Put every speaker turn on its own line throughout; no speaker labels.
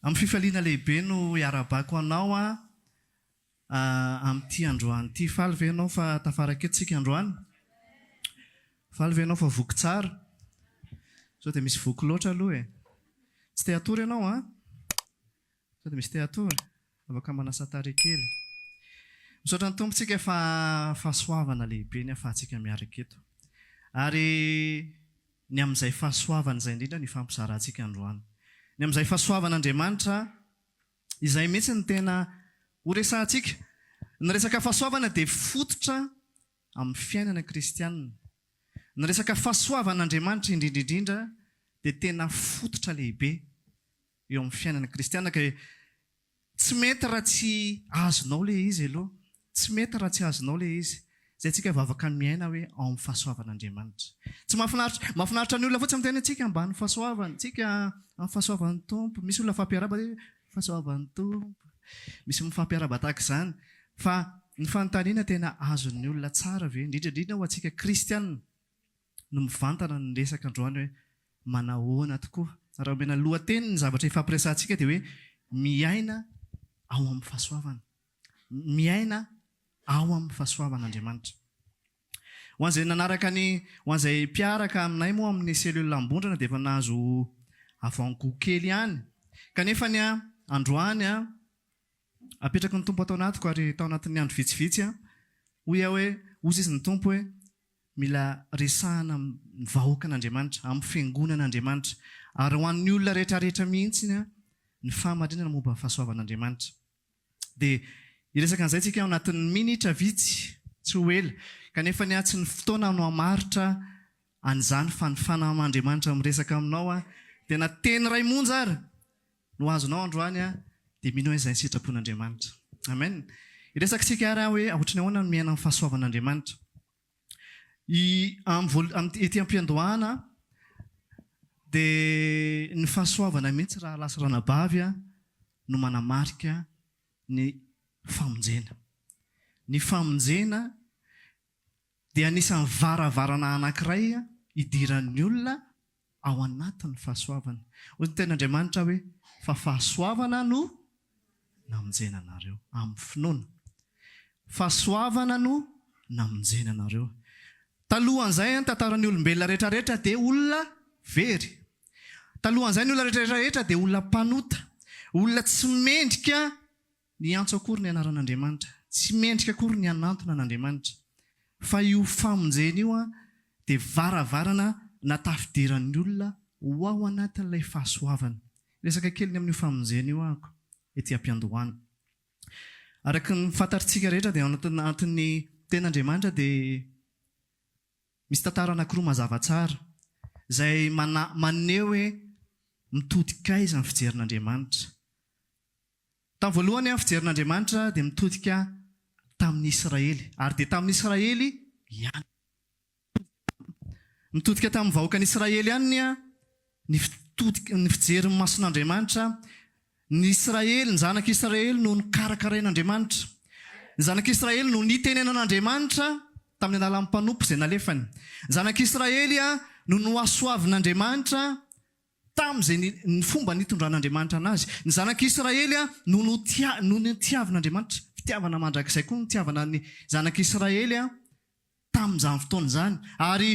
Amin'ny fifaliana lehibe no iarahabako anao amin'ity androany ity. Faly ve ianao fa tafaraka eto isika androany? Faly ve ianao fa voky tsara? Sao dia misy voky loatra aloha e? Tsy te hatory ianao an? Sao dia misy te hatory? Afaka manasa tarehy kely. Misaotra ny Tompo tsika fa fahasoavana lehibe ny ahafahantsika miaraka eto. Ary ny amin'izay fahasoavana izay indrindra no ifampizarantsika androany. Ny amin'izay fahasoavan'Andriamanitra izay mihitsy no tena horesahantsika. Ny resaka fahasoavana dia fototra amin'ny fiainana kristianina. Ny resaka fahasoavan'Andriamanitra indrindra indrindra dia tena fototra lehibe eo amin'ny fiainana kristiana ka tsy mety raha tsy azonao ilay izy aloha, tsy mety raha tsy azonao ilay izy. Izay tsika vavaka miaina hoe ao amin'ny fahasoavan'Andriamanitra. Tsy mahafinaritra, mahafinaritra ny olona fotsiny miteny hoe tsika ambany fahasoavana, tsika amin'ny fahasoavan'ny Tompo. Misy olona mifampiarahaba hoe fahasoavan'ny Tompo. Misy mifampiarahaba tahaka izany. Fa ny fanontaniana tena azon'ny olona tsara ve, indrindra indrindra ho antsika kristiana, no mivantana ny resaka androany hoe manahoana tokoa. Raha omena lohateny ny zavatra ifampiresahantsika dia hoe miaina ao amin'ny fahasoavana. Miaina ao amin'ny fahasoavan'Andriamanitra. Ho an'izay nanaraka ny, ho an'izay mpiaraka aminay moa amin'ny cellule Ambondrona dia efa nahazo avant-gout kely ihany. Kanefa ny androany apetraky ny Tompo ato anatiko ary tao anatin'ny andro vitsivitsy hoy aho hoe, hozy izy ny Tompo hoe, Mila resahana amin'ny vahoakan'Andriamanitra, amin'ny fiangonan'Andriamanitra, ary ho an'ny olona rehetrarehetra mihitsy ny fahamarinana momba ny fahasoavan'Andriamanitra. Dia hiresaka an'izay isika ao anatin'ny minitra vitsy, tsy ho ela. Kanefa ny ahy tsy ny fotoana no hamaritra an'izany fa ny Fanahin'Andriamanitra miresaka aminao. Dia na teny iray monja ary no azonao androany dia mino aho izay ny sitrapon'Andriamanitra. Amen. Hiresaka isika ary hoe ohatry ny ahoana ny miaina amin'ny fahasoavan'Andriamanitra. I amin'ny voal amin'ny ety am-piandohana dia ny fahasoavana mihitsy rahalahy sy ranabavy no manamarika ny famonjena. Ny famonjena dia anisan'ny varavarana anankiray idiran'ny olona ao anatin'ny fahasoavana. Hoy ny Tenin'Andriamanitra hoe, Fa fahasoavana no namonjena anareo, amin'ny finoana. Fahasoavana no namonjena anareo. Talohan'izay, ny tantaran'ny olombelona rehetrarehetra dia olona very. Talohan'izay, ny olona rehetrarehetra dia olona mpanota, olona tsy mendrika Ny hiantso akory ny anaran'Andriamanitra, tsy mendrika akory ny hanantona an'Andriamanitra. Fa io famonjena io dia varavarana natafidiran'ny olona ho ao anatin'ilay fahasoavana. Hiresaka kely ny amin'io famonjena io aho ety am-piandohana. Araka ny fantatritsika rehetra dia ao anatin'ny Tenin'Andriamanitra dia misy tantara anankiroa mazava tsara izay maneho hoe mitodika aiza ny fijerin'Andriamanitra. Tamin'ny voalohany, ny fijerin'Andriamanitra dia mitodika tamin'ny Israely, ary dia tamin'ny Israely ihany. Mitodika tamin'ny vahoakan'i Israely ihany ny fitodika, ny fijerin'ny mason'Andriamanitra. Ny Israely, ny zanak'Israely no nokarakarain'Andriamanitra. Ny zanak'Israely no nitenenan'Andriamanitra tamin'ny alalan'ny mpanompo izay nalefany. Ny zanak'Israely no nohasoavin'Andriamanitra Tamin'izay ny ny fomba nitondran'Andriamanitra anazy. Ny zanak'Israely no notia no notiavin'Andriamanitra. Fitiavana mandrakizay koa ny nitiavana ny zanak'Israely tamin'izany fotoana izany. Ary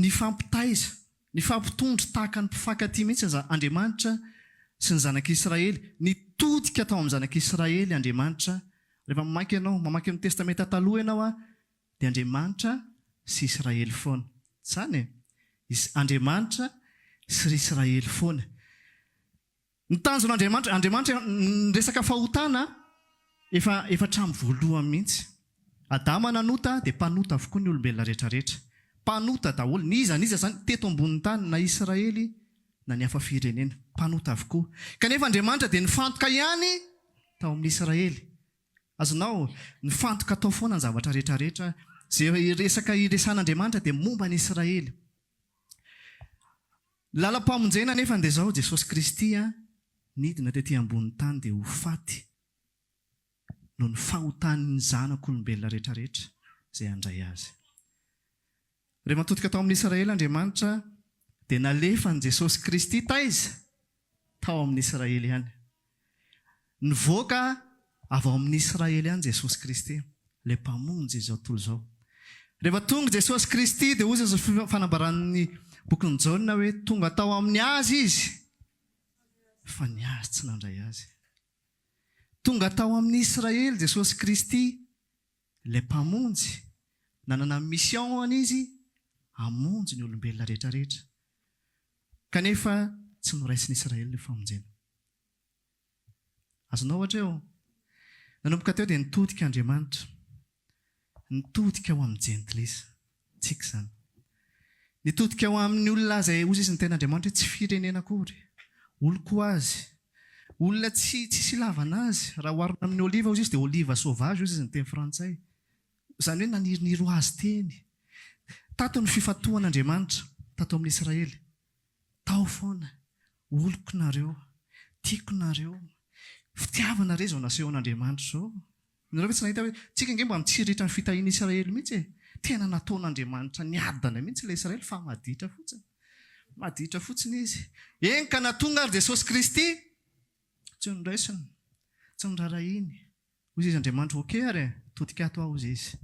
nifampitaiza, nifampitondro tahaka ny mpifankatia mihitsy ny Andriamanitra sy ny zanak'Israely. Nitodika tao amin'ny zanak'Israely Andriamanitra. Rehefa mamaky ianao, mamaky ny Testamenta Taloha ianao, dia Andriamanitra sy Israely foana. Izany e! Is, Andriamanitra sy ry Israely foana. Ny tanjon'Andriamanitra, Andriamanitra, ny resaka fahotana efa, efa hatramin'ny voalohany mihitsy. Adama nanota dia mpanota avokoa ny olombelona rehetra rehetra. Mpanota daholo, n'iza n'iza izany teto ambonin'ny tany, na Israely na ny hafa firenena. Mpanota avokoa. Kanefa Andriamanitra dia nifantoka ihany tao amin'ny Israely. Azonao, nifantoka tao foana ny zavatra rehetra rehetra, izay resaka iresahan'Andriamanitra dia momba an'i Israely. Ny lalam-pamonjena anefa dia izao, Jesosy Kristy nidina tety ambonin'ny tany dia ho faty noho ny fahotan'ny zanak'olombelona rehetra rehetra izay handray Azy. Rehefa nitodika tao amin'i Israely Andriamanitra dia nalefany Jesosy Kristy taiza? Tao amin'ny Israely ihany. Nivoaka avy ao amin'ny Israely ihany Jesosy Kristy, ilay Mpamonjy izao tontolo izao. Rehefa tonga Jesosy Kristy dia hoy izy fanambaran'ny bokin'i Jaona hoe tonga tao amin'ny Azy Izy, fa ny Azy tsy nandray Azy. Tonga tao amin'ny Israely Jesosy Kristy, ilay Mpamonjy, nanana mission Izy hamonjy ny olombelona rehetra rehetra. Kanefa tsy noraisin'i Israely ilay famonjena. Azonao hatreo? Nanomboka teo dia nitodika Andriamanitra. Nitodika ho amin'ny Jentilisa. Tsika izany. Nitodika ho amin'ny olona izay, hozy izy ny tenin'Andriamanitra hoe tsy firenena akory. Oloko ho azy. Olona tsy tsisy ilavana azy. Raha oharina amin'ny oliva hozy izy dia oliva sauvage hozy izy ny teny frantsay. Izany hoe naniriniry ho azy teny. Tato ny fifantohan'Andriamanitra, tato amin'ny Israely. Tao foana. Oloko nareo. Tiako nareo. Fitiavana re izao nasehon'Andriamanitra izao. Nareo ve tsy nahita hoe tsika ange mba mitsiriritra ny fitahian'i Israely mihitsy e! Tena nataon'Andriamanitra niadana mihitsy ilay Israely fa maditra fotsiny. Maditra fotsiny izy. Eny ka na tonga ary Jesosy Kristy, tsy noraisiny, tsy noraharahiany. Hoy izy Andriamanitra, ok ary e! Todika ato aho hozy izy.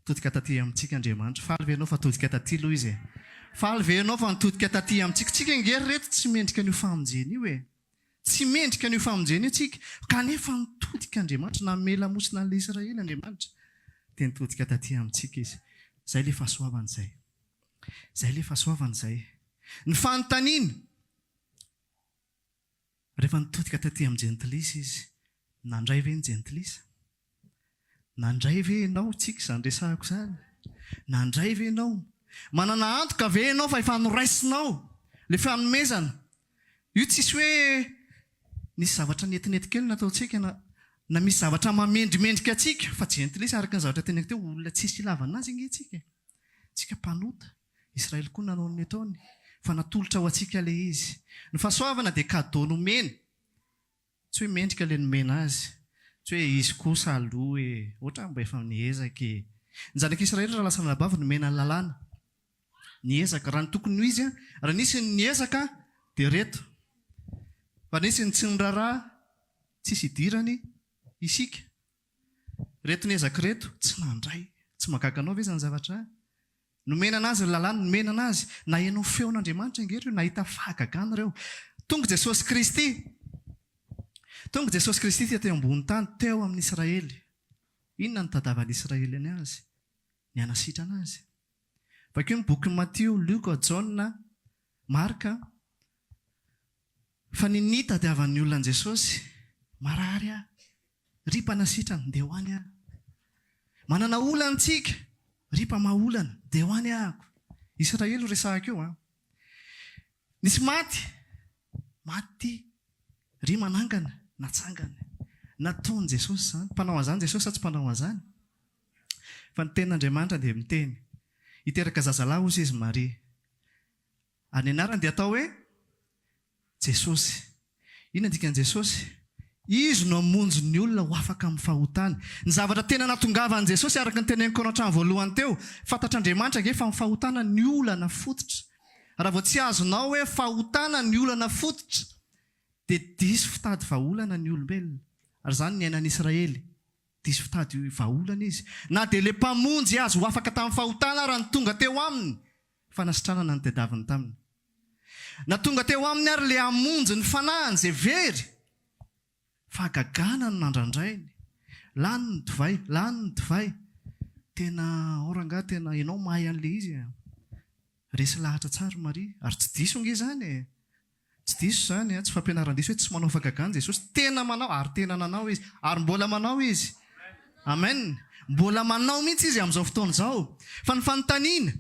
Todika taty amintsika Andriamanitra. Faly ve ianao fa todika taty aloha izy e? Faly ve ianao fa nitodika taty amintsika? Tsika ange ry reto tsy mendrika an'io famonjena io e! Tsy mendrika an'io famonjena io tsika, kanefa nitodika Andriamanitra, namela mosina an'ilay Israely Andriamanitra, dia nitodika taty amintsika Izy. Izay ilay fahasoavana izay. Izay ilay fahasoavana izay. Ny fanontaniana, rehefa nitodika taty amin'ny Jentilisa Izy, nandray ve ny Jentilisa? Nandray ve ianao tsika izany resahako izany? Nandray ve ianao? Manana antoka ve ianao fa efa noraisinao ilay fanomezana? Io tsisy hoe nisy zavatra netinety kely nataontsika na na misy zavatra mamendrimendrika antsika fa jentilisa araka ny zavatra teneniko teo olona tsisy ilavana azy ange tsika e! Tsika mpanota, Israely koa nanao ny nataony fa natolotra ho antsika ilay izy. Ny fahasoavana dia cadeau nomena. Tsy hoe mendrika ilay nomena azy. Tsy hoe izy kosa aloha e. Ohatran'ny mba efa niezaka e. Ny zanak'Israely raha lasa anabavy nomena ny lalàna. Niezaka. Raha ny tokony ho izy, raha nisy ny niezaka dia ireto. Fa nisy ny tsy niraharaha, tsisy idirany isika. Ireto niezaka ireto, tsy nandray. Tsy mahagaga anao ve izany zavatra izany? Nomena anazy ny lalàna, nomena anazy. Naheno ny feon'Andriamanitra ange ireo, nahita fahagagana ireo. Tonga Jesosy Kristy. Tonga Jesosy Kristy tety ambony tany, teo amin'ny Israely. Inona no tadiavan'ny Israely ny azy? Ny hanasitrana azy. Vakio ny bokin'i Matio, Lioka, Jaona, Marka. Fa ny nitadiavan'ny olona an'i Jesosy, marary aho. Ry mpanasitrana, ndeha ho any aho. Manana olana tsika, ry mpamaha olana, ndeha ho any ahako. Israely io resahako io an. Nisy maty, maty ity, ry manangana, natsangana. Nataon'i Jesosy izany. Mpanao an'izany Jesosy sa tsy mpanao an'izany? Fa ny tenin'Andriamanitra dia miteny. Hiteraka zazalahy hozy izy Maria. Ary ny anarany dia atao hoe Jesosy. Inona ny dikan'i Jesosy? Izy no hamonjy ny olona ho afaka amin'ny fahotany. Ny zavatra tena nahatongavan'i Jesosy, araka ny teneniko anao hatramin'ny voalohany teo, fantatr'Andriamanitra ange fa ny fahotana ny olana fototra. Raha vao tsy azonao hoe fahotana ny olana fototra, dia diso fitady vahaolana ny olombelona. Ary izany niainan'i Israely. Diso fitady vahaolana izy. Na dia ilay Mpamonjy azy ho afaka tamin'ny fahotana ara no tonga teo aminy, fanasitranana no tadiaviny taminy. Na tonga teo aminy ary ilay hamonjy ny fanahiny izay very, fahagagana no nandrandrainy. Lany ny divay, lany ny divay. Tena ao rangahy, tena ianao mahay an'ilay izy e. Resy lahatra tsara i Maria, ary tsy diso ange izany e. Tsy diso izany an, tsy fampianaran-diso hoe tsy manao fahagagana Jesosy, tena manao ary tena nanao Izy, ary mbola manao Izy. Amen. Mbola manao mihitsy Izy amin'izao fotoana izao. Fa ny fanontaniana,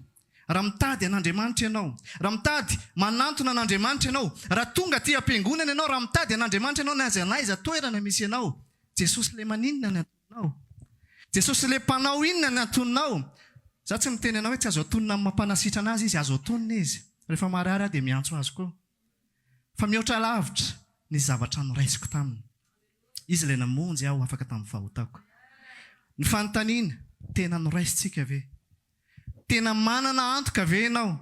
raha mitady an'Andriamanitra ianao, raha mitady manantona an'Andriamanitra ianao, raha tonga aty am-piangonana ianao, raha mitady an'Andriamanitra ianao na aiza na aiza toerana misy ianao, Jesosy ilay maninona ny antononao? Jesosy ilay mpanao inona ny antononao? Za tsy miteny anao hoe tsy azo atonina amin'ny mampanasitrana azy izy, azo atonina izy. Rehefa marary aho dia miantso azy koa. Fa mihoatra lavitra ny zavatra noraisiko taminy. Izy ilay namonjy aho afaka tamin'ny fahotako. Ny fanontaniana, tena noraisintsika ve? Tena manana antoka ve ianao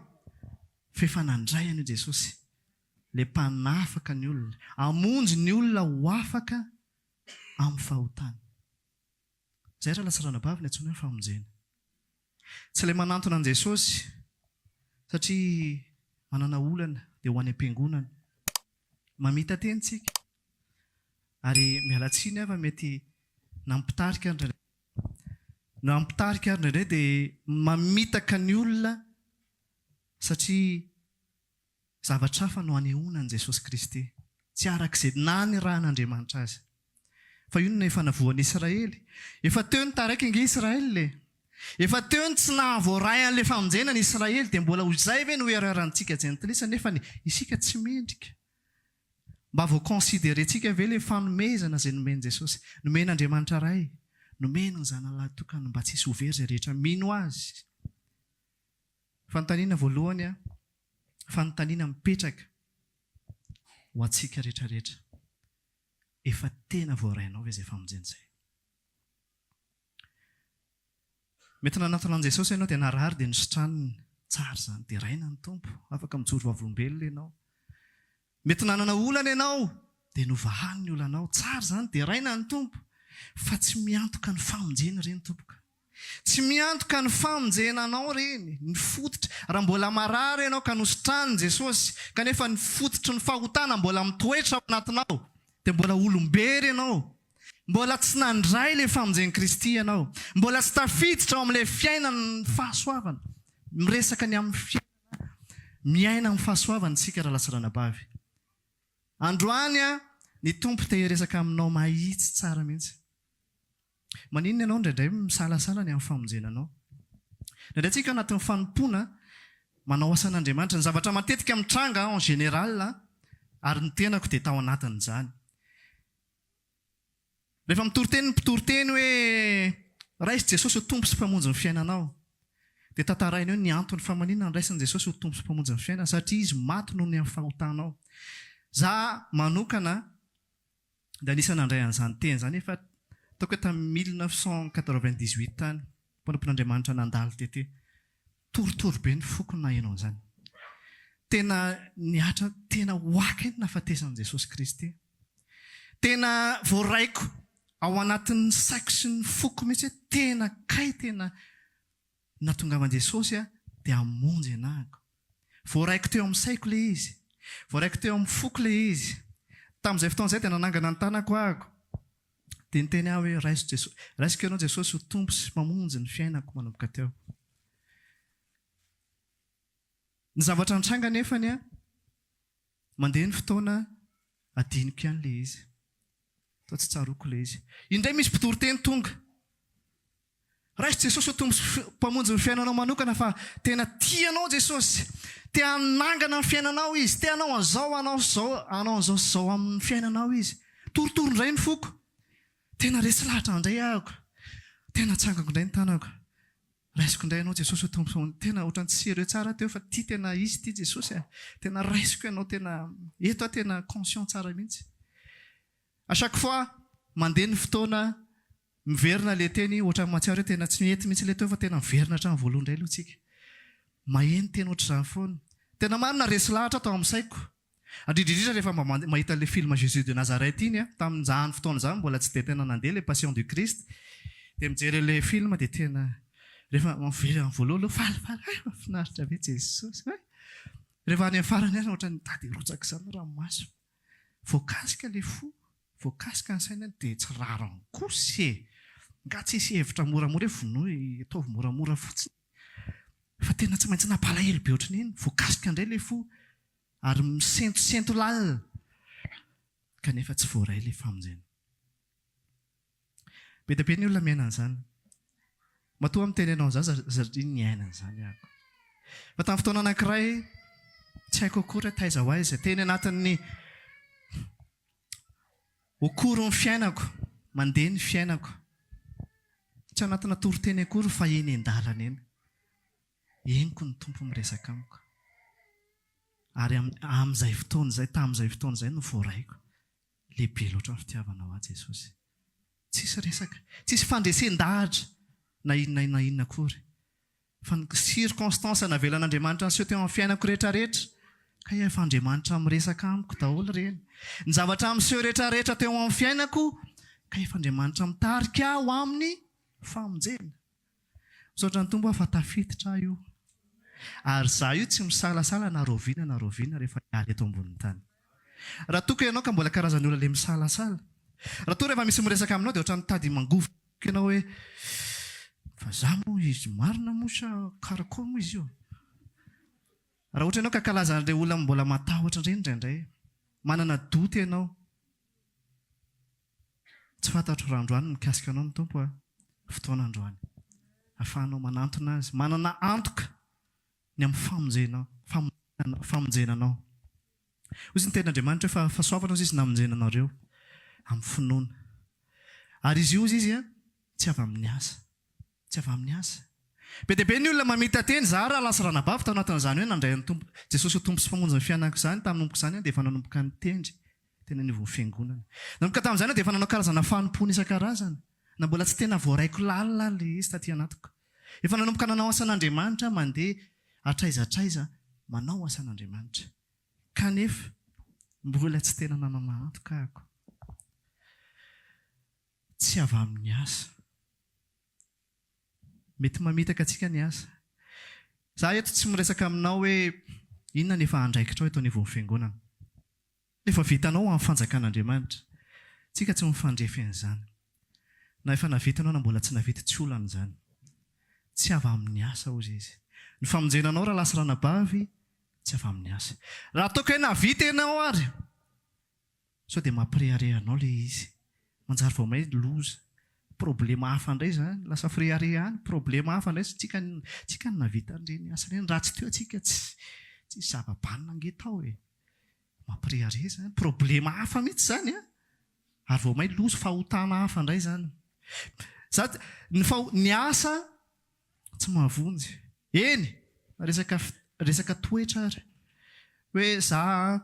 fa efa nandray an'io Jesosy? Ilay mpanafaka ny olona. Hamonjy ny olona ho afaka amin'ny fahotana. Izay rahalahy sy ranabavy ny antsoina hoe famonjena. Tsy ilay manantona an'i Jesosy satria manana olana dia ho any am-piangonana. Mamita-tena isika. Ary miala tsiny aho fa mety nampitarika ary indraindray nampitarika ary indraindray dia mamitaka ny olona satria zavatra hafa no anehoana an'i Jesosy Kristy, tsy araka izay nanirahan'Andriamanitra azy. Fa io no efa navoan'i Israely. Efa teo ny taraiky ange Israel e! Efa teo ny tsy nahavoaray an'ilay famonjena ny Israely, dia mbola ho izay ve no erreur-ntsika jentilisa nefany isika tsy mendrika? Mba voa-considerer-tsika ve ilay fanomezana izay nomen'i Jesosy? Nomen'Andriamanitra Ray, nomeny ny Zanany Lahitokany mba tsy hisy ho very izay rehetra mino Azy. Fanontaniana voalohany, fanontaniana mipetraka ho antsika rehetra rehetra, efa tena voarainao ve izay famonjena izay? Mety nanatona an'i Jesosy ianao dia narary dia nositraniny, tsara izany, deraina ny Tompo, afaka mijoro vavolombelona ianao. Mety nanana olana ianao dia novahany ny olanao, tsara izany, deraina ny Tompo, fa tsy miantoka ny famonjena ireny tompoko. Tsy miantoka ny famonjena anao ireny, ny fototra, raha mbola marary ianao ka nositranin'i Jesosy, kanefa ny fototry ny fahotana mbola mitoetra ao anatinao, dia mbola olom-bery ianao, mbola tsy nandray ilay famonjen'i Kristy ianao, mbola tsy tafiditra ao amin'ilay fiainan'ny fahasoavana. Miresaka ny amin'ny fiainana miaina amin'ny fahasoavana isika rahalahy sy ranabavy. Androany ny Tompo te hiresaka aminao mahitsy tsara mihitsy. Maninona ianao indraindray misalasala ny amin'ny famonjena anao? Indraindray tsika ao anatin'ny fanompoana, manao asan'Andriamanitra. Ny zavatra matetika mitranga en général, ary ny tenako dia tao anatin'izany. Rehefa mitory teny ny mpitory teny hoe raiso Jesosy ho Tompo sy Mpamonjy ny fiainanao, dia tantaraina eo ny antony fa maninona no raisin'i Jesosy ho Tompo sy Mpamonjy ny fiainana, satria Izy maty noho ny amin'ny fahotanao. Za manokana dia anisan'ny nandray an'izany teny izany efa ataoko hoe tamin'ny 1998 tany, mpanompon'Andriamanitra nandalo tety. Torotoro be ny foko naheno an'izany. Tena nihatra tena ho ahy ny nahafatesan'i Jesosy Kristy. Tena voaraiko ao anatin'ny saiko sy ny foko mihitsy hoe tena kay tena nahatongavan'i Jesosy aho dia hamonjy anahako. Voaraiko teo amin'ny saiko ilay izy. Voaraiko teo amin'ny foko ilay izy. Tamin'izay fotoana izay dia nanangana ny tanako ahako. Dia niteny aho hoe, Raiso Jesosy, raisiko Ianao Jesosy ho Tompo sy Mpamonjy ny fiainako manomboka teo. Ny zavatra nitranga anefany an, mandeha ny fotoana, adinoko ihany ilay izy. Toa tsy tsaroako ilay izy. Indray misy mpitory teny tonga. Raiso Jesosy ho Tompo sy Mpamonjy ny fiainanao manokana fa tena tia anao Jesosy. Te hanangana ny fiainanao Izy. Te hanao an'izao, hanao izao, hanao an'izao sy izao amin'ny fiainanao Izy. Torotoro indray ny foko. Tena resy lahatra indray ahako. Tena atsangako indray ny tanako. Raisiko indray Ianao Jesosy ho Tompo sy Mpamonjy. Tena ohatran'ny tsy sérieux tsara teo fa ity tena Izy ity Jesosy a. Tena raisiko Ianao tena eto aho tena conscient tsara mihitsy. À chaque fois mandeha ny fotoana Miverina le teny ohatran'ny mahatsiaro hoe tena tsy mety mihitsy le teo fa tena miverina hatramin'ny voalohany indray aloha tsika. Maheno teny ohatr'izany foana. Tena marina resy lahatra tao amin'ny saiko. Indrindra indrindra rehefa mba mahita an'ilay film Jésus de Nazareth iny aho, tamin'izany fotoana izany mbola tsy dia tena nandeha ilay Passion du Christ, dia mijery an'ilay film dia tena rehefa miverina amin'ny voalohany aloha falifaly, hay mahafinaritra be Jesosy hay! Rehefa any amin'ny farany any ohatran'ny mitady hirotsaka izany ny ranomaso. Voakasika ilay fo, voakasika ny saina dia tsy rariny kosa e! Nga tsisy hevitra moramora hoe vonoy, ataovy moramora fotsiny fa tena tsy maintsy nampalahelo be ohatran'ny iny, voakasika indray ilay fo ary misentosento lalina kanefa tsy voaray ilay famonjena. Be dia be ny olona miaina an'izany. Matoa aho miteny anao an'izany satria niaina an'izany aho. Fa tamin'ny fotoana anankiray, tsy haiko akory hoe taiza ho aiza, teny anatin'ny okoron'ny fiainako, mandeha ny fiainako. Tsy anatina toriteny akory fa eny an-dalana eny. Henoko ny Tompo miresaka amiko. Ary amin'izay fotoana izay, tamin'izay fotoana izay no voaraiko. Lehibe loatra ny fitiavanao ahy Jesosy. Tsisy resaka, tsisy fandresen-dahatra na inona na inona akory. Fa ny circonstance navelan'Andriamanitra niseho teo amin'ny fiainako rehetra rehetra. Kay efa Andriamanitra miresaka amiko daholo ireny. Ny zavatra miseho rehetra rehetra teo amin'ny fiainako, kay efa Andriamanitra mitarika ahy ho amin'ny famonjena. Misaotra ny Tompo aho fa tafiditra aho io. Ary izaho io tsy misalasala na rahoviana na rahoviana rehefa hiala eto ambonin'ny tany. Raha toa ka ianao ka mbola karazan'ny olona ilay misalasala. Raha toa rehefa misy miresaka aminao dia ohatran'ny mitady mangovitra ianao hoe fa za moa izy marina moa sa karakory moa izy io? Raha ohatra ianao ka kalazan'ireo olona mbola matahotra ireny indraindray. Manana doute ianao. Tsy fantatro raha androany mikasika anao ny Tompo a! Fotoana androany. Afahanao manantona Azy. Manana antoka ny amin'ny famonjenao, famonjena anao. Hoy ny tenin'Andriamanitra hoe fa fahasoavana hozy izy namonjena anareo amin'ny finoana. Ary izy io hozy izy tsy avy amin'ny asa. Tsy avy amin'ny asa. Be dia be ny olona mamita-teny, izaho rahalahy sy ranabavy tao anatin'izany hoe nandray an'ny Tompo Jesosy ho Tompo sy Mpamonjy ny fiainako izany, tamin'ny nanomboka izany aho dia efa nanomboka nitendry teny anivon'ny fiangonana. Nanomboka tamin'izany aho dia efa nanao karazana fanompoana isan-karazany, na mbola tsy tena voaraiko lalina ary ilay izy taty anatiko. Efa nanomboka nanao asan'Andriamanitra aho, mandeha hatraiza hatraiza manao asan'Andriamanitra. Kanefa mbola tsy tena nanana antoka ahako. Tsy avy amin'ny asa. Mety mamitaka antsika ny asa. Za eto tsy miresaka aminao hoe inona ny efa andraikitrao eto anivon'ny fiangonana. Efa vitanao ho amin'ny fanjakan'Andriamanitra. Tsika tsy mifandrefy an'izany. Na efa navita ianao na mbola tsy navita, tsy olana izany. Tsy avy amin'ny asa hozy izy. Ny famonjena anao rahalahy sy ranabavy tsy avy amin'ny asa. Raha ataoko hoe navita ianao ary, Sao dia mampirehareha anao ilay izy. Manjary vao may loza. Problema hafa indray izany. Lasa firehareha any. Problema hafa indray. Tsika tsika no nahavita an'ireny asa ireny. Raha tsy teo tsika tsy tsisy zava-banona ange tao e. Mampirehareha izany. Problema hafa mihitsy izany an. Ary vao may loza, fahotana hafa indray izany. Za ny faho ny asa tsy mahavonjy. Eny, resaka resaka toetra ary. Hoe za an,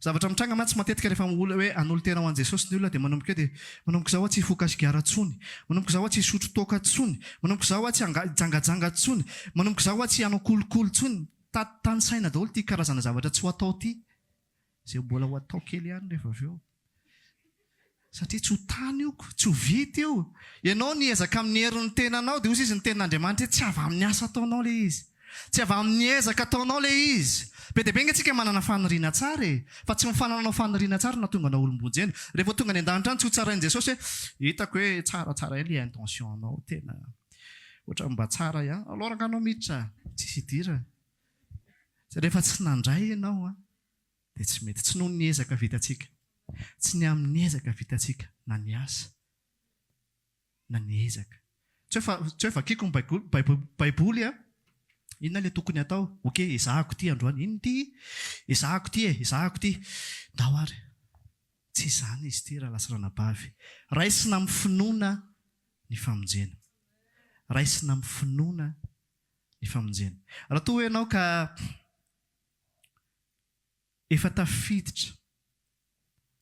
Zavatra mitranga mantsy matetika rehefa olona hoe hanolo-tena ho an'i Jesosy ny olona dia manomboka eo dia manomboka izao aho tsy hifoka sigara intsony, manomboka izao aho tsy hisotro toaka intsony, manomboka izao aho tsy hijangajanga intsony, manomboka izao aho tsy hanao kolikoly intsony. Tanisaina daholo ity karazana zavatra tsy ho atao ity, izay mbola ho atao kely ihany rehefa avy eo. Satria tsy ho tany io ko, tsy ho vita io. Ianao niezaka amin'ny herin'ny tenanao dia hozy izy ny tenin'Andriamanitra hoe tsy avy amin'ny asa ataonao ilay izy. Tsy avy amin'ny ezaka ataonao ilay izy. Be dia be ange tsika manana faniriana tsara e! Fa tsy ny fanananao faniriana tsara no nahatonga anao olom-bonjena. Rehefa tonga any an-danitra any tsy ho tsarain'i Jesosy hoe hitako hoe tsaratsara ihany ilay intention-nao, tena ohatran'ny mba tsara ihany, alors angaha anao miditra? Tsisy idirany. Rehefa tsy nandray ianao an! dia tsy mety. Tsy noho ny ezaka vitantsika. Tsy ny amin'ny ezaka vitantsika, na ny asa, na ny ezaka. Tsy hoe fa, tsy hoe vakiko ny baigoly, baiboly, baiboly an! Inona ilay tokony hatao? Ok, ezahako ity androany. Inona ity? Ezahako ity e, ezahako ity. Ndao ary. Tsy izany izy ity rahalahy sy ranabavy. Raisina amin'ny finoana ny famonjena. Raisina amin'ny finoana ny famonjena. Raha toa ianao ka. Efa tafiditra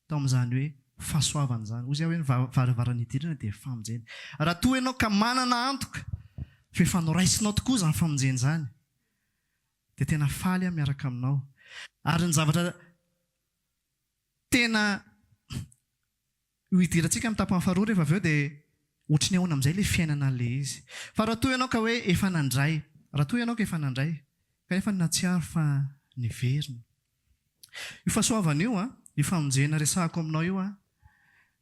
tao amin'izany hoe fahasoavana izany. Hoy aho hoe ny varavarana idirana dia famonjena. Raha toa ianao ka manana antoka fa efa noraisinao tokoa izany famonjena izany, dia tena faly aho miaraka aminao. Ary ny zavatra tena Io hidirantsika amin'ny tapany faharoa rehefa avy eo dia ohatry ny ahoana amin'izay ilay fiainana an'ilay izy. Fa raha toa ianao ka hoe efa nandray, raha toa ianao ka efa nandray, kanefa nahatsiaro fa niverina. Io fahasoavana io an, io famonjena resahako aminao io an,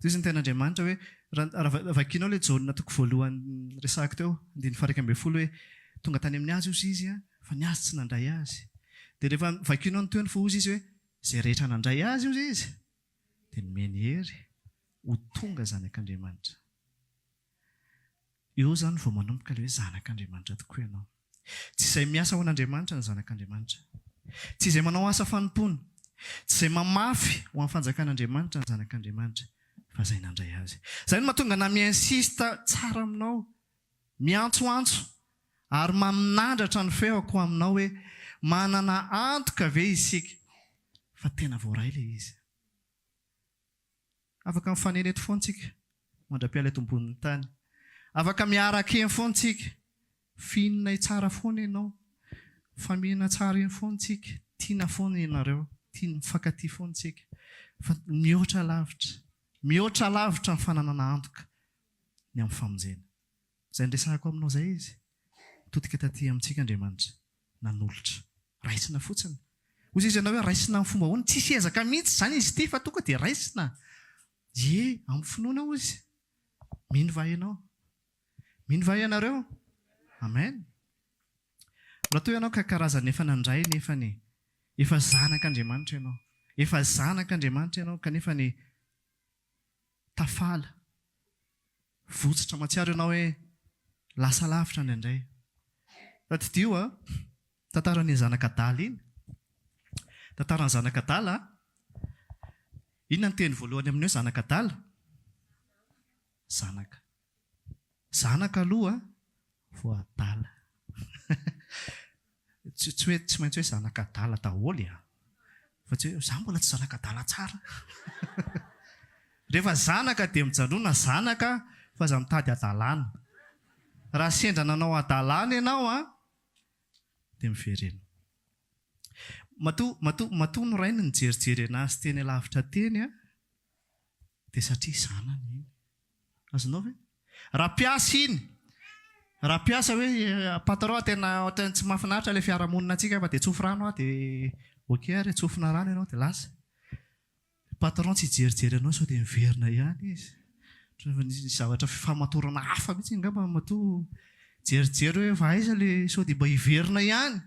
hoy izy ny tenin'Andriamanitra hoe, raha vakianao ilay Jaona toko voalohany resahako teo, andininy faha 11 hoe, tonga tany amin'ny azy hozy izy an, fa ny azy tsy nandray azy. Dia rehefa vakianao ny tohiny fa hozy izy hoe, izay rehetra nandray azy hozy izy, dia nomeny hery ho tonga zanak'Andriamanitra. Eo izany vao manomboka ilay hoe zanak'Andriamanitra tokoa ianao. Tsy izay miasa ho an'Andriamanitra ny zanak'Andriamanitra. Tsy izay manao asa fanompoana. Tsy izay mamafy ho an'ny fanjakan'Andriamanitra ny zanak'Andriamanitra, fa izay nandray azy. Izay no mahatonga anà mi-insiste tsara aminao, miantsoantso ary maminandratra ny feoko aminao hoe manana antoka ve isika fa tena voaray ilay izy? Afaka mifanena eto foana tsika mandra-piala eto ambonin'ny tany. Afaka miaraka eny foana tsika. Fihinina tsara foana ianao. Mifamihina tsara eny foana tsika. Tiana foana ianareo, tia mifankatia foana isika. Fa mihoatra lavitra, mihoatra lavitra ny fananana antoka ny amin'ny famonjena. Izay niresahako aminao izay izy. Nitodika taty amintsika Andriamanitra, nanolotra. Raisina fotsiny. Hoy izy ianao hoe raisina amin'ny fomba ahoana? Tsisy ezaka mihitsy izany izy ity fa tonga dia raisina. Ie, amin'ny finoana hoy izy. Mino va ianao? Mino va ianareo? Amen. Raha toa ianao ka karazan'ny efa nandray nefa ny efa zanak'Andriamanitra ianao. Efa zanak'Andriamanitra ianao kanefa ny tafala, votsotra, mahatsiaro ianao hoe lasa lavitra indraindray. Tadidio a, tantaran'iny zanak'adala iny. Tantaran'ny zanak'adala a. Inona ny teny voalohany amin'ny hoe zanak'adala? Zanaka. Zanaka aloha vao adala. Tsy tsy hoe tsy maintsy hoe zanak'adala daholo e! Fa tsy hoe za mbola tsy zanak'adala tsara. Rehefa zanaka dia mijanona zanaka fa aza mitady hadalana. Raha sendra nanao hadalana ianao an, dia miverena. Matoa matoa matoa ny rainy nijerijery anazy teny alavitra teny an, dia satria zanany iny. Azonao ve? Raha mpiasa iny, raha mpiasa hoe patron tena ohatran'ny tsy mahafinaritra ilay fiarahamonina antsika fa dia tsofy rano aho dia ok ary tsofina rano ianao dia lasa. Patron tsy hijerijery anao sao dia miverina ihany izy. Ohatran'ny efa nisy zavatra fifamatorana hafa mihitsy angamba matoa jerijery hoe fa aiza ilay sao dia mba hiverina ihany.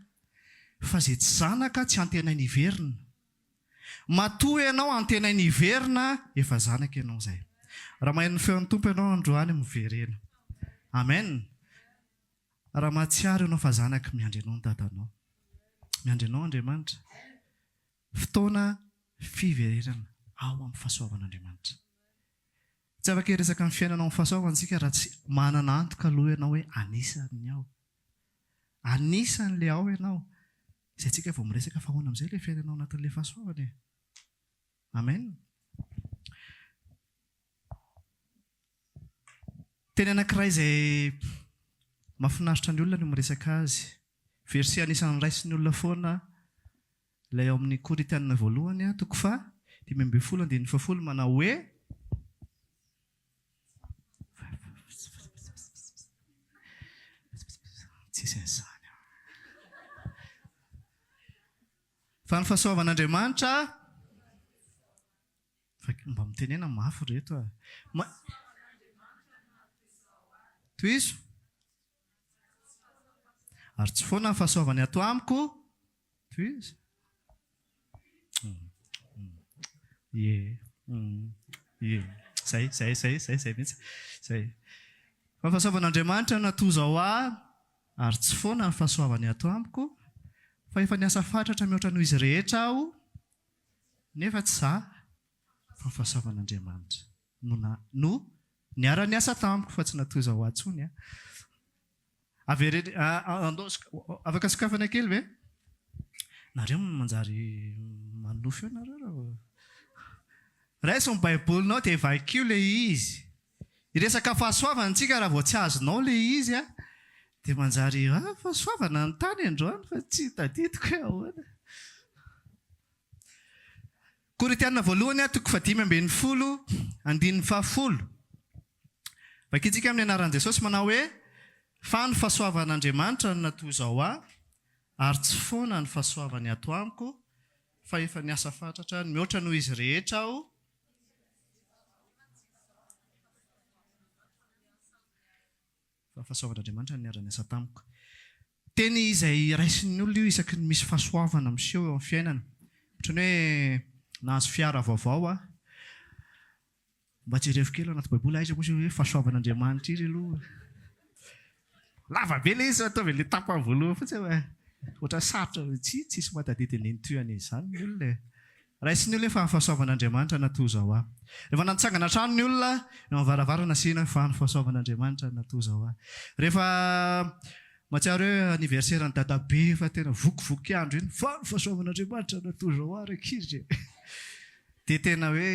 Fa izay tsy zanaka tsy antenainy hiverina. Matoa ianao antenainy hiverina, efa zanaka ianao izay. Raha maheno ny feon'ny Tompo ianao androany, miverena. Amen. Raha mahatsiaro ianao fa zanaka, miandry anao ny dadanao. Miandry anao Andriamanitra. Fotoana fiverenana ao amin'ny fahasoavan'Andriamanitra. Tsy afaka hiresaka ny fiainana ao amin'ny fahasoavana isika raha tsy manana antoka aloha ianao hoe anisan'ny ao. Anisan'ilay ao ianao. Izay tsika vao miresaka fa ahoana amin'izay ilay fiainana ao anatin'ilay fahasoavana e? Amen. Teny anankiray izay mahafinaritra ny olona ny miresaka azy. Verset anisan'ny raisin'ny olona foana ilay ao amin'ny Korintiana voalohany toko faha 15 andininy fahafolo manao hoe. Tsisy an'izany ao. Fa ny fahasoavan'Andriamanitra fa mba mitenena mafy ry reto a. Ma Tohizo. Ary tsy foana ny fahasoavany ato amiko. Tohizo. Ie. Ie. Zay, zay, zay, zay, zay mihitsy. Zay. Fa ny fahasoavan'Andriamanitra no natozao ahy, ary tsy foana ny fahasoavany ato amiko, fa efa niasa fatratra mihoatra noho izy rehetra aho, nefa tsy izaho, fa ny fahasoavan'Andriamanitra no na, no niara-niasa tamiko, fa tsy natozao ahy intsony an. Avereno, andao, afaka sokafana kely ve? Nareo manjary manonofy eo nareo raha vao. Raiso ny baibolinao dia vakio ilay izy. Hiresaka fahasoavana tsika raha vao tsy azonao ilay izy a, dia manjary ah fahasoavana ny tany androany fa tsy tadidiko hoe ahoana. Korintiana voalohany toko fahadimy ambin'ny folo andininy fahafolo. Vakintsika amin'ny anaran'i Jesosy manao hoe, Fa ny fahasoavan'Andriamanitra no natoa izao ahy, ary tsy foana ny fahasoavany ato amiko, fa efa niasa fatratra mihoatra noho izy rehetra aho, fa ny fahasoavan'Andriamanitra no niara-niasa tamiko. Teny izay raisin'ny olona io isaky ny misy fahasoavana miseho eo amin'ny fiainana. Ohatran'ny hoe nahazo fiara vaovao aho. Mba jerevo kely ao anaty baiboly aiza moa hoe fahasoavan'Andriamanitra iry aloha. Lava be ilay izy fa ataovy ilay tapany voalohany fotsiny fa ohatran'ny sarotra tsy tsisy mahatadidy ny tohiny izany ny olona e. Raisin'ny olona hoe fa ny fahasoavan'Andriamanitra natoa izao ahy. Rehefa nantsangana trano ny olona, eo amin'ny varavarana asiana hoe fa ny fahasoavan'Andriamanitra natoa izao ahy. Rehefa mahatsiaro hoe anniversaire an'i dadabe efa tena vokivoky andro iny, fa ny fahasoavan'Andriamanitra natoa izao ahy rankizy e. Dia tena hoe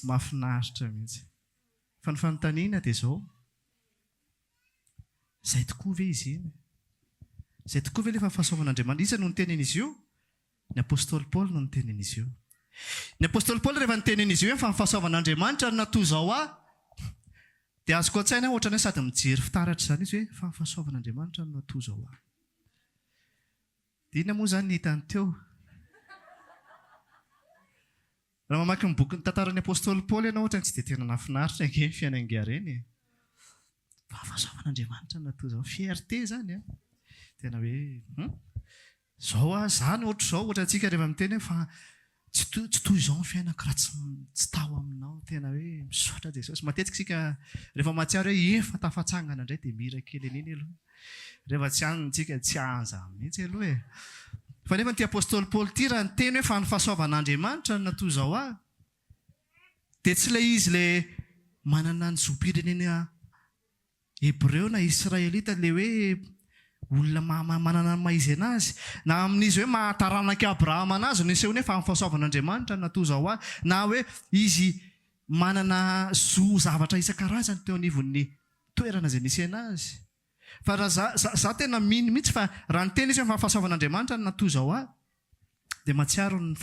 mahafinaritra mihitsy. Fa ny fanontaniana dia izao, izay tokoa ve izy iny? Izay tokoa ve ilay fahasoavan'Andriamanitra? Iza no niteny an'izy io? Ny apostoly Paoly no niteny an'izy io. Ny apostoly Paoly rehefa niteny an'izy io hoe fa ny fahasoavan'Andriamanitra no natoa izao ahy, dia azoko an-tsaina hoe ohatran'ny hoe sady mijery fitaratra izany izy hoe fa ny fahasoavan'Andriamanitra no natoa izao ahy. Dia inona moa izany ny hitany teo? Raha mamaky ny bokin'ny tantaran'ny apostoly Paoly ianao ohatran'ny tsy dia tena nahafinaritra ange ny fiainan'ingahy e. Fa fahasoavan'Andriamanitra no natoa izao. Fierté izany an. Tena hoe hum. Zao aho, za no ohatr'izao, ohatra antsika rehefa miteny hoe fa tsy toy tsy toy izao ny fiainako raha tsy tsy tao aminao, tena hoe misaotra Jesosy. Matetika isika rehefa mahatsiaro hoe efa tafatsangana indray dia mira kely an'iny aloha. Rehefa tsy any tsika tsy any izany mihitsy aloha e. Fa nefa ity apostoly Paoly ity raha niteny hoe fa ny fahasoavan'Andriamanitra no natoy izao ahy dia tsy ilay izy ilay manana ny zom-pirenena Hebreo na Israelita ilay hoe olona manana ny maha izy anazy, na amin'izy hoe maha taranak'i Abrahama anazy no isehoany hoe fa amin'ny fahasoavan'Andriamanitra no natoa izao ahy, na hoe izy manana zo zavatra isan-karazany teo anivon'ny toerana izay nisy anazy. Fa raha za, za, za tena mino mihitsy fa raha niteny izy hoe fa fahasoavan'Andriamanitra no natoa izao ahy, dia mahatsiaro ny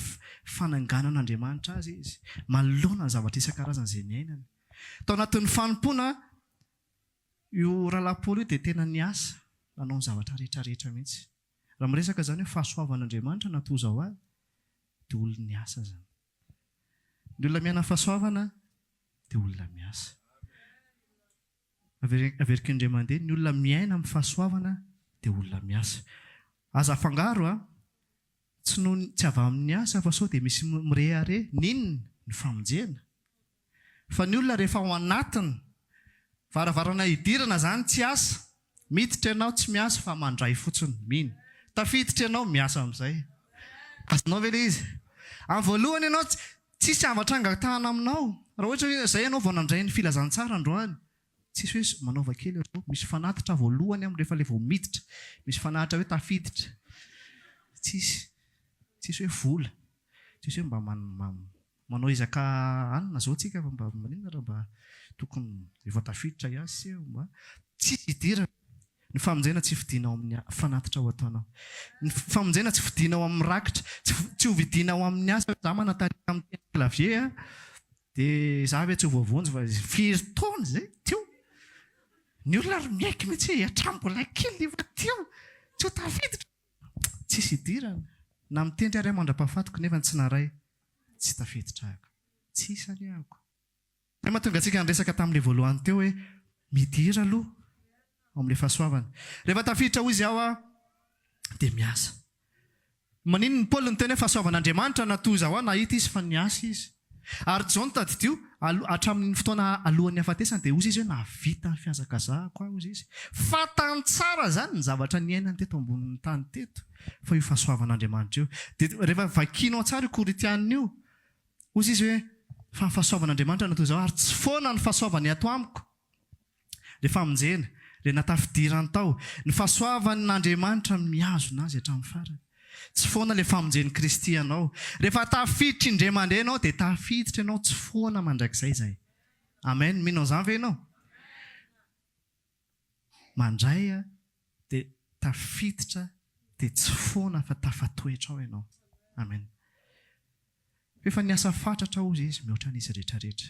fananganan'Andriamanitra azy izy, manoloana ny zavatra isan-karazany izay niainany. Tao anatin'ny fanompoana, io Rahalahy Paoly io dia tena niasa, nanao ny zavatra rehetra rehetra mihitsy. Raha miresaka izany hoe fahasoavan'Andriamanitra na toa izao ahy, dia olona niasa izany. Ny olona miaina fahasoavana dia olona miasa. Averiko indray mandeha, ny olona miaina amin'ny fahasoavana dia olona miasa. Aza afangaro a! Tsy noho ny, tsy avy amin'ny asa fa sao dia misy mirehareha, n'inona? Ny famonjena. Fa ny olona rehefa ao anatiny, varavarana hidirana izany tsy asa, miditra ianao tsy miasa fa mandray fotsiny, mino. Tafiditra ianao, miasa amin'izay. Azonao ve ilay izy? Amin'ny voalohany ianao tsisy zavatra angatahana aminao. Raha ohatra hoe izay ianao vao nandray ny filazantsara androany, tsisy hoe manaova kely aloha, misy fanatitra voalohany amin'ny rehefa ilay vao miditra, misy fanatitra hoe tafiditra. Tsisy. Tsisy hoe vola. Tsisy hoe mba manao ezaka anona zao tsika fa mba maninona raha mba tokony efa tafiditra ihany se mba tsisy idirana. Ny famonjena tsy fidina ao amin'ny fanatitra ho ataonao. Ny famonjena tsy fidina ao amin'ny rakitra, tsy tsy ho vidina ao amin'ny asa hoe za manan-talenta mitendry clavier a, dia za ve tsy ho voavonjy fa firy taona izay teo. Ny olona ary miaiky mihitsy hoe hatramin'ny mbola kely efa teo, tsy ho tafiditra. Tsisy idirana. Na mitendry ary aho mandra-pahafatiko nefa tsy naray, tsy tafiditra ahako. Tsy isany ahako. Izay mahatonga antsika niresaka tamin'ilay voalohany teo hoe midira aloha ao amin'ilay fahasoavana. Rehefa tafiditra hoy izy aho dia miasa. Maninona Paoly niteny hoe fahasoavan'Andriamanitra na toa izao aho nahita izy fa niasa izy. Ary Jaona tadidio, hatramin'ny fotoana alohan'ny hafatesany dia hoy izy hoe nahavita ny fihazakazahako aho hoy izy. Fantany tsara izany ny zavatra niainany teto ambonin'ny tany teto fa io fahasoavan'Andriamanitra io. Dia rehefa vakianao tsara io Korintiana io Hoy izy hoe, Fa ny fahasoavan'Andriamanitra no toy izao, ary tsy foana ny fahasoavany ato amiko. Ilay famonjena, ilay natafidirany tao, ny fahasoavan'Andriamanitra mihazona azy hatramin'ny farany. Tsy foana ilay famonjen'i Kristy anao. Rehefa tafiditra indray mandeha ianao, dia tafiditra ianao, tsy foana mandrakizay izay. Amen. Mino an'izany ve ianao? Mandray dia tafiditra dia tsy foana fa tafatoetra ao ianao. Amen. F'efa niasa fatratra hozy izy mihoatra an'izy rehetra rehetra.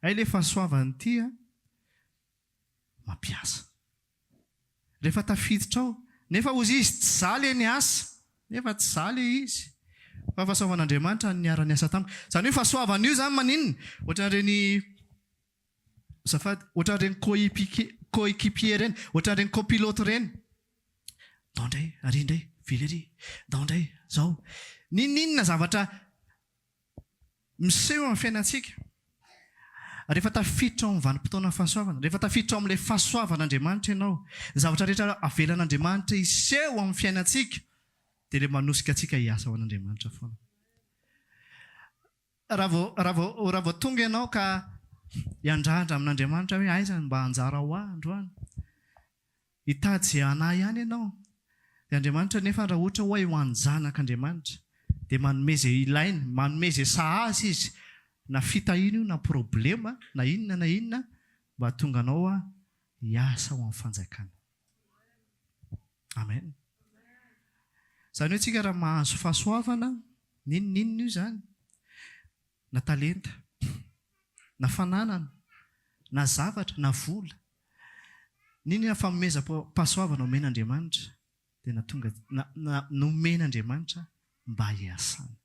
Hay le fahasoavany ity a mampiasa. Rehefa tafiditra ao, nefa hozy izy tsy za le niasa, nefa tsy za le izy. Fa fahasoavan'Andriamanitra no niara-niasa tamiko. Izany hoe fahasoavana io izany maninona? Ohatran'ireny Azafady, ohatran'ireny coéquipier ireny, ohatran'ireny copilote ireny. Ndao indray, ary indray, vily ery, ndao indray, zao. N'inon'inona zavatra miseho amin'ny fiainantsika, rehefa tafiditra ao amin'ny vanim-potoanan'ny fahasoavana, rehefa tafiditra ao amin'ilay fahasoavan'Andriamanitra ianao, ny zavatra rehetra avelan'Andriamanitra hiseho amin'ny fiainantsika dia ilay manosika antsika hiasa ho an'Andriamanitra foana. Raha vao, raha vao, raha vao tonga ianao ka hiandrandra amin'Andriamanitra hoe aiza no mba anjara ho ahy androany? Hitady izay hanahy ihany ianao. Dia Andriamanitra anefa raha ohatra hoe ho an'ny zanak'Andriamanitra dia manome izay ilainy, manome izay sahaza Izy, na fitahiana io na problema na inona na inona mba hahatonga anao hiasa ho amin'ny fanjakana. Amen. Izany hoe tsika raha mahazo fahasoavana, n'inon'inona io izany, na talenta, na fananana, na zavatra, na vola, n'inon'inona fanomezam-pahasoavana omen'Andriamanitra dia natonga, na, na, nomen'Andriamanitra mba hiasana.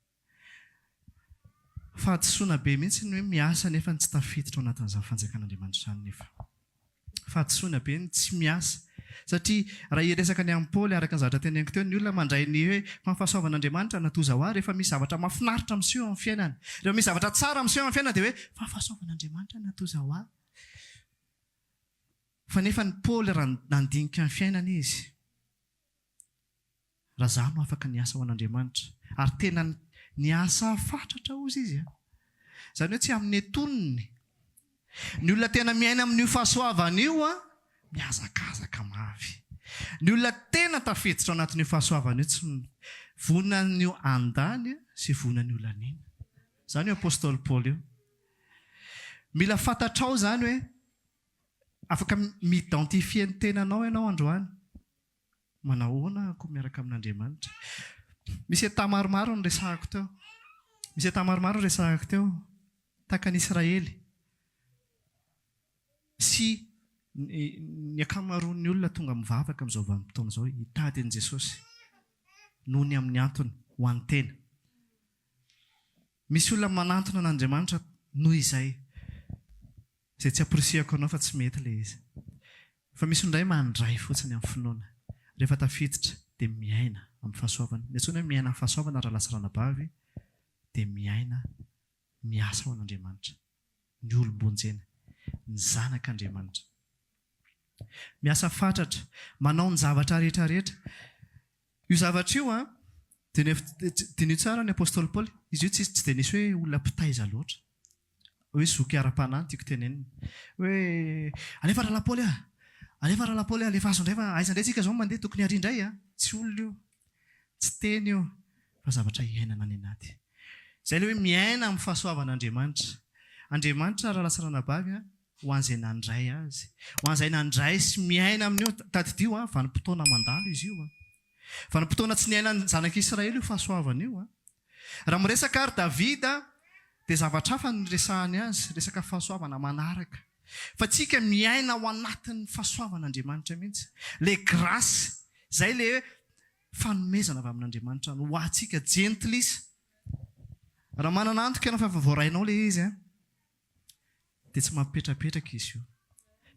Fahadisoana be mihitsy ny hoe miasa nefa tsy tafiditra ao anatin'izany fanjakan'Andriamanitra izany nefa. Fahadisoana be ny tsy miasa. Satria raha hiresaka ny amin'i Paoly araka ny zavatra teneniko teo, ny olona mandray ny hoe fa ny fahasoavan'Andriamanitra natoza ho ahy rehefa misy zavatra mahafinaritra miseho amin'ny fiainana. Rehefa misy zavatra tsara miseho amin'ny fiainana dia hoe fa ny fahasoavan'Andriamanitra natoza ho ahy. Fa nefa ny Paoly raha nandinika ny fiainany izy, Raha izaho no afaka niasa ho an'Andriamanitra. Ary tena niasa fatratra hozy izy an! Izany hoe tsy amin'ny antonony. Ny olona tena miaina amin'io fahasoavana io an, mihazakazaka mafy. Ny olona tena tafiditra ao anatin'io fahasoavana io tsy vonona ny ho handany sy vonona ny ho laniana. Izany io apostoly Paoly io. Mila fantatrao izany hoe afaka mi-identifier ny tenanao ianao androany. Manahoana ako miaraka amin'Andriamanitra? Misy état maromaro noresahako teo. Misy état maromaro noresahako teo. Tahaka an'i Israely sy ny ankamaroan'ny olona tonga mivavaka amin'izao vanim-potoana izao hitady an'i Jesosy noho ny amin'ny antony ho an'ny tena. Misy olona manantona an'Andriamanitra noho izay. Izay tsy amporisihako anao fa tsy mety ilay izy. Fa misy indray mandray fotsiny amin'ny finoana. Rehefa tafiditra dia miaina amin'ny fahasoavana. Ny antsoina hoe miaina amin'ny fahasoavana rahalahy sy ranabavy dia miaina miasa ho an'Andriamanitra. Ny olom-bonjena. Ny zanak'Andriamanitra. Miasa fatratra. Manao ny zavatra rehetra rehetra. Io zavatra io an, diniho tsara ny apostoly Paoly, izy io tsy dia nisy hoe olona mpitaiza loatra. Hoe zoky ara-panahy no tiako tenenina. Hoe alefa rahalahy Paoly a! Alefa rahalahy Paoly a! Alefaso indray fa aiza indray tsika izao no mandeha, tokony ary indray a! Tsy olona io, tsy teny io fa zavatra iainana any anaty. Izay ilay hoe miaina amin'ny fahasoavan'Andriamanitra. Andriamanitra rahalahy sy ranabavy a, ho an'izay nandray Azy. Ho an'izay nandray sy miaina amin'io, tadidio a, vanim-potoana mandalo izy io a. Vanim-potoana tsy niainan'ny zanak'Israely io fahasoavana io a. Raha miresaka ary Davida dia zavatra hafa no niresahany azy, resaka fahasoavana manaraka. Fa tsika miaina ao anatin'ny fahasoavan'Andriamanitra mihitsy. Le grâce, zay le hoe fanomezana avy amin'Andriamanitra ho antsika jentilisa. Raha manana antoka ianao fa efa voarainao le izy an, dia tsy mampipetrapetraka izy io.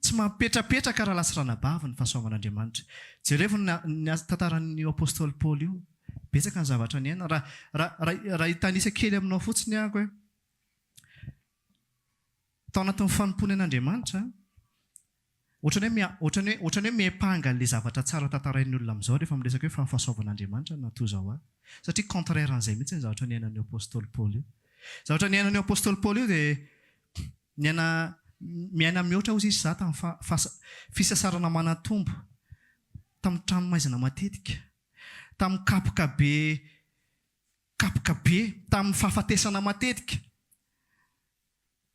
Tsy mampipetrapetraka rahalahy sy ranabavy ny fahasoavan'Andriamanitra. Jerevo ny ny tantaran'io apostoly Paoly io. Betsaka ny zavatra niainany. Raha raha raha raha hitanisa kely aminao fotsiny aho hoe tao anatin'ny fanompoany an'Andriamanitra, Ohatran'ny hoe mia, ohatran'ny hoe, ohatran'ny hoe miampanga an'ilay zavatra tsara tantarain'ny olona amin'izao rehefa miresaka hoe fa ny fahasoavan'Andriamanitra no natoa izao ahy. Satria contraire an'izay mihitsy ny zavatra niainan'io apostoly Paoly io. Zavatra niainan'io apostoly Paoly io dia niaina, miaina mihoatra hozy izy za tamin'ny fa, fasa, fisasarana manan-tombo, tamin'ny tranomaizina matetika, tamin'ny kapoka be, kapoka be, tamin'ny fahafatesana matetika.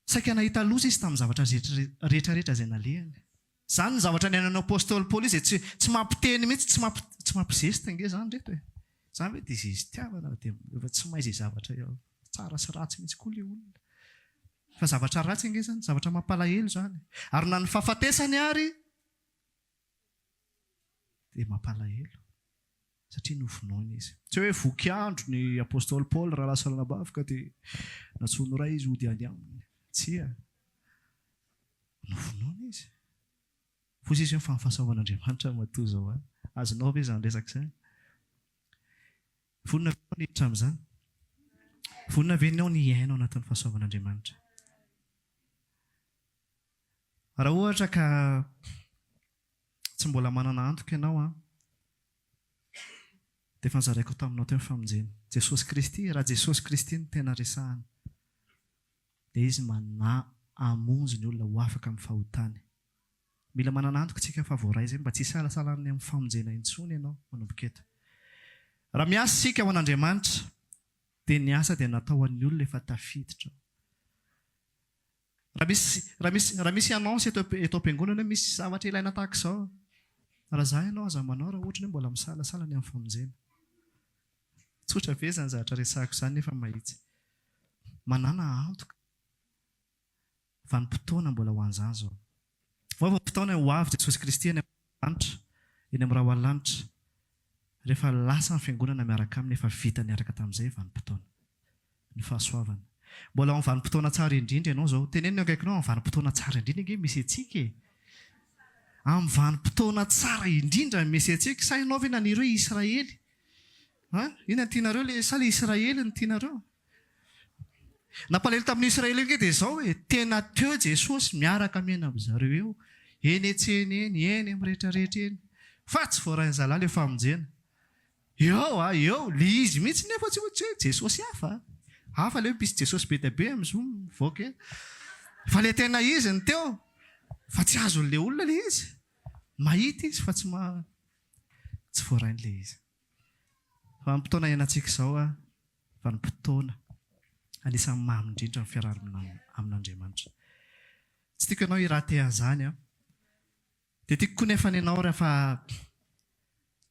Saika nahita loza izy tamin'ny zavatra rehetra rehetra izay nalehany. Izany ny zavatra niainan'ny apostoly Paoly izay tsy tsy mampiteny mihitsy, tsy mampi tsy mampizesta ange izany ry reto e. Izany ve dia zezi-tiavana dia efa tsy mahay izay zavatra tsara sy ratsy mihitsy koa ilay olona. Fa zavatra ratsy ange izany, zavatra mampalahelo izany. Ary na ny fahafatesany ary dia mampalahelo satria novonoina izy. Tsy hoe voky andro ny apostoly Paoly rahalahy sy ranabavy ka dia nantsoin'ny Ray izy hody any aminy. Tsia. Novonoina izy. Hoy izy hoe fa ny fahasoavan'Andriamanitra no matoa izao ahy. Azonao ve izany resaka izany? Vonona ve ianao ny hiditra amin'izany? Vonona ve ianao ny hiaina ao anatin'ny fahasoavan'Andriamanitra? Raha ohatra ka tsy mbola manana antoka ianao an, dia efa nozaraiko taminao teo ny famonjena. Jesosy Kristy, raha Jesosy Kristy no tena resahana, dia Izy mana hamonjy ny olona ho afaka amin'ny fahotany. Mila manana antoka isika fa voaray izay, mba tsy hisalasalana ny amin'ny famonjena intsony ianao manomboka eto. Raha miasa isika ho an'Andriamanitra, dia ny asa dia natao ho an'ny olona efa tafiditra ao. Raha misy, raha misy, raha misy annonce eto, eto am-piangonana hoe misy zavatra ilaina tahaka izao, raha za ianao aza manao raha ohatra ny hoe mbola misalasala ny amin'ny famonjena. Tsotra be izany zavatra resahako izany nefa mahitsy. Manàna antoka. Vanim-potoana mbola ho an'izany izao. Ho avy ny fotoana ho avy Jesosy Kristy any amin'ny lanitra, eny amin'ny rahona lanitra. Rehefa lasa ny fiangonana miaraka aminy efa vita niaraka tamin'izay vanim-potoana. Ny fahasoavana. Mbola ao amin'ny vanim-potoana tsara indrindra ianao izao. Teneno ny eo akaikinao, amin'ny vanim-potoana tsara indrindra ange misy antsika e. Amin'ny vanim-potoana tsara indrindra misy antsika. Sa ianao ve naniry hoe Israely? An? Inona no tianareo le, sa le Israely no tianareo? Nampalahelo tamin'ny Israely ange dia izao e, tena teo Jesosy miaraka miaina amin-dry zareo eo, eny an-tsena eny, eny amin'ny rehetra rehetra eny, fa tsy voarain'ny zalahy ilay famonjena. Eo a, eo, le izy mihitsy nefa tsy hoe Jesosy hafa a. Hafa le hoe misy Jesosy be dia be amin'izao mivoaka eny. Fa le tena izy no teo, fa tsy azon'ilay olona ilay izy. Mahita izy fa tsy ma, tsy voarain'ilay izy. Vanim-potoana iainantsika izao a. Vanim-potoana anisan'ny mamy indrindra ny fiarahana amin'Andriamanitra. Tsy tiako ianao hi-rater an'izany an. Dia tiako koa nefa ny ianao rehefa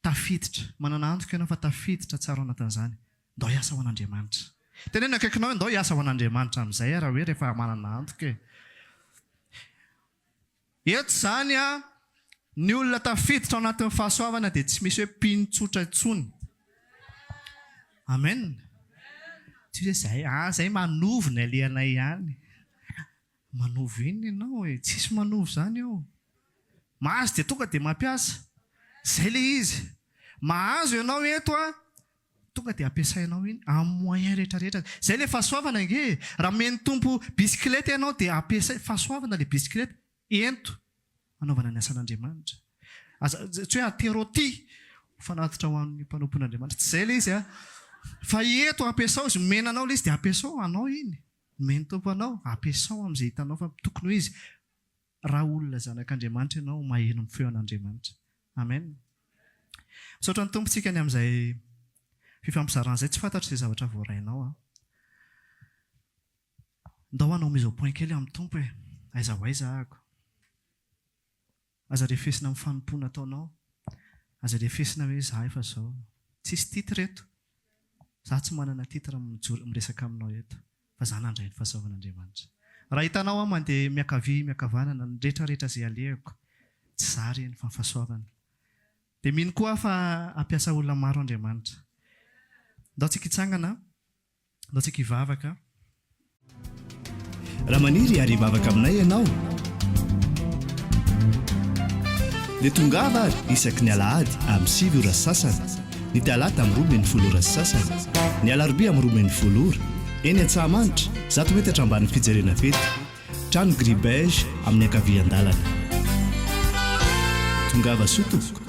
tafiditra, manana antoka ianao fa tafiditra tsara ao anatin'izany, ndao hiasa ho an'Andriamanitra. Teneno akaikinao hoe ndao hiasa ho an'Andriamanitra amin'izay raha hoe rehefa manana antoka e. Eto izany an, ny olona tafiditra ao anatin'ny fahasoavana dia tsy misy hoe mpino tsotra intsony. Amen. Tsy hoe zay, ah zay manovo ny alehanay ihany. Manovo inona ianao e? Tsisy manovo izany eo. Mahazo dia tonga dia mampiasa. Zay ilay izy. Mahazo ianao eto an, Tonga dia ampiasainao iny amin'ny moyen rehetra rehetra. Zay le fahasoavana ange e! Raha omen'ny Tompo bisikileta ianao dia ampiasay, fahasoavana le bisikileta, ento hanaovana ny asan'Andriamanitra. Aza, tsy hoe atero aty ho fanatitra ho an'ny mpanompon'Andriamanitra, tsy zay le izy a! Fa eto ampiasao izy, omena anao le izy dia ampiasao, anao iny, omen'ny Tompo anao, ampiasao amin'izay hitanao fa tokony ho izy. Raha olona zanak'Andriamanitra ianao, maheno ny feon'Andriamanitra. Amen. Misaotra ny Tompo tsika ny amin'izay fifampizarana izay. Tsy fantatro izay zavatra voarainao an. Ndao hanao mise au point kely amin'ny Tompo e. Aiza ho aiza ahako. Aza refesina amin'ny fanompoana ataonao. Aza refesina hoe za efa zao. Tsisy titre eto. Za tsy manana titre mijoro miresaka aminao eto. Fa za nandray ny fahasoavan'Andriamanitra. Raha hitanao aho mandeha miankavia miankavanana ny rehetra rehetra izay alehako, tsy za ireny fa ny fahasoavana. Dia mino koa aho fa hampiasa olona maro Andriamanitra. Ndao tsika hitsangana, ndao tsika hivavaka.
Raha maniry ary hivavaka aminay ianao dia tongava ary isaky ny alahady amin'ny 9 ora sy sasany, ny talata amin'ny 12 ora sy sasany, ny alarobia amin'ny 12 ora, eny Antsahamanitra, 100 metatra ambanin'ny fijerena fety, trano gris beige amin'ny ankavian-dalana. Tongava soa tompoko.